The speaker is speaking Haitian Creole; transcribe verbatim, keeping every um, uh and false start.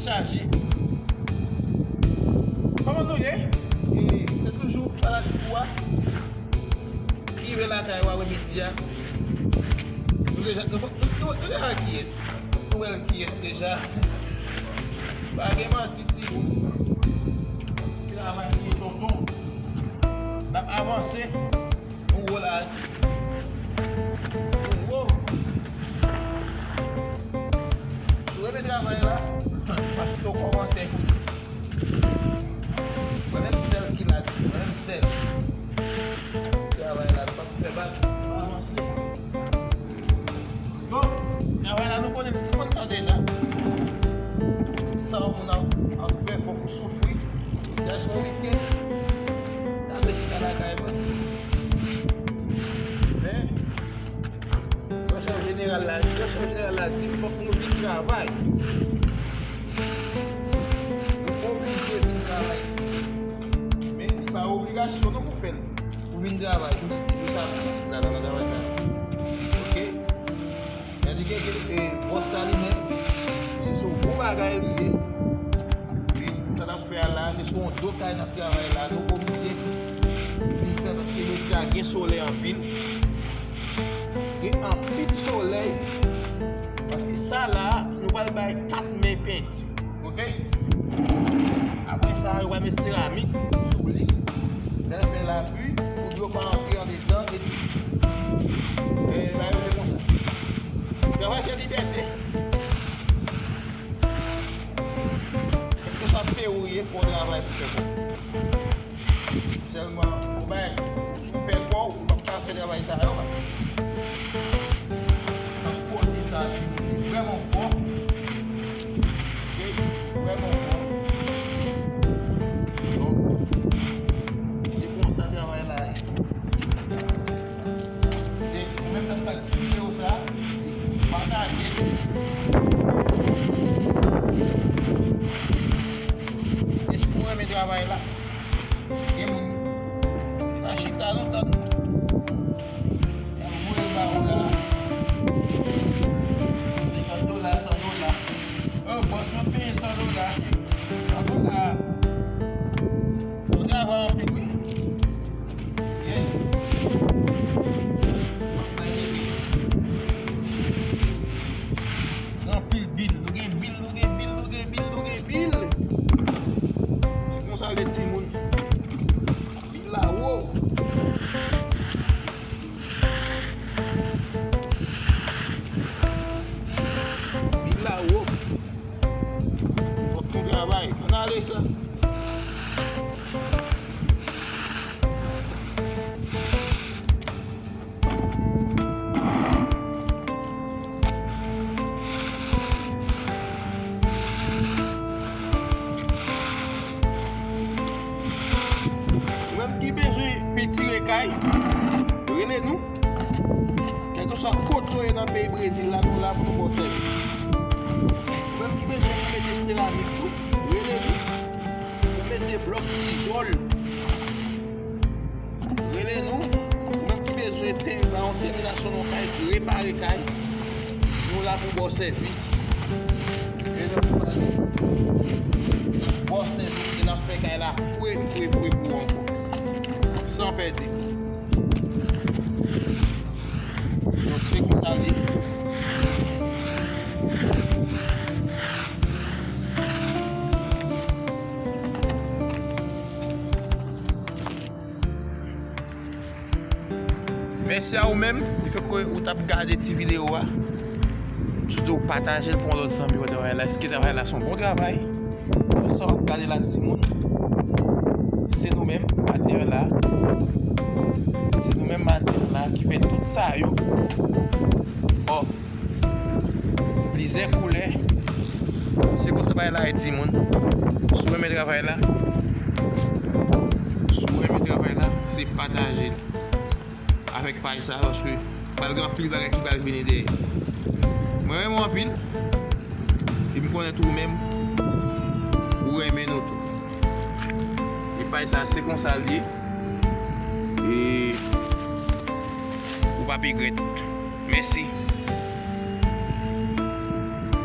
Chaje. Kòman nou ye? E, se toujou Fanatik ou a. Rive lakay ou apre midi a. Nou deja, nou, nou, nou, nou deja wè kiyès. Nou wè kiyès deja. Pa gen manti, timoun. Travay li ye tonton. N ap avanse. Nouvo la di. Nouvo. Si w renmen travay la, pa kite yon kòmantè. Mwen menm sèl ki la di, mwen menm sèl. Travay la, nou p ap fè bak, nou avanse. Bon, travay la, nou konnen, nou konn sa deja. Sa yon moun ap, ap fè, fòk ou soufri. Deja se yon wikenn. Gade ki ka lakay mwen. Men, gran chèf jeneral la, gran chèf jeneral la di, fòk nou vin travay. Nou oblije vin travay isi. Men, li pa obligasyon non pou fè l. Pou vin travay, jou, jou samdi, isit la, nan travay sa. Oke? Men li gen, gen, e, bòs sa li menm, se sou gwo bagay li ye. Li, sa n ap fè a la, se sou yon do kay n ap travay la. Nou oblije vin fè paske jodi a gen solèy anpil. Gen anpil solèy. Paske sa la, nou pral bay kat men penti. Oke? Apre sa, yo pral met seramik sou li. Lè l fè lapli, pou dlo pa antre andedan, etsetera. E, bagay yo se konsa. Travay se libète. Kèlkeswa peyi w ye, fò w travay pou fè kòb. Sèlman, ou bay, ou pè kò w, ou p ap ka fè travay sa yo. Sa kote sa, li vrèman fò. Oke? Vrèman fò. Donk, se konsa travay la ye. Se ou menm k ap gade videyo sa, pataje. Èske w renmen travay la? Gen moun ki ta chita lontan. Moun voye ba ou la. Senkant dola, san dola. Oh, bòs mwen peye san dola. San dola. Ou travay anpil, wi. Yes. Gen anpil bil. Nou gen bil, nou gen bil, nou gen bil, nou gen bil. Se konsa l ye, timoun. Bil la wo. Bil la wo. Fòk nou travay. Ann ale sa. Ou menm ki bezwen pentire kay, rele nou. Kèlkeswa kote w ye nan peyi Brezil la, nou la pou nou ba w sèvis. Ou menm ki bezwen pou mete seramik tou, rele nou. Pou mete blòk tizòl, rele nou. Ou menm ki bezwen te, ba yon terminasyon nan kay, repare kay, nou la pou ba w sèvis. E nou pou pale, n ap ba w sèvis e n ap fè kay la fre, fre, fre pou ou ankò. San pèdi tan. Donk, se konsa l ye. Mèsi a ou menm, di fèt ke ou t ap gade ti videyo a. Sitou pataje l pou yon lòt zanmi wè travay la. Èske travay la se yon bon travay? Tout sa w ap gade la, timoun, se nou menm, matè la. Se nou menm, matè la, ki fè tout sa yo. Ò, plizyè koulè. Se konsa bagay la ye, timoun. Si w renmen travay la, si w renmen travay la, se pataje l avèk paj sa, paske pral gen anpil bagay ki pral vini dèyè. Mwen renmen w anpil, e m konnen tou ou menm, ou renmen nou tou. E paj sa, se konsa l ye. E ou p ap regrèt. Mèsi.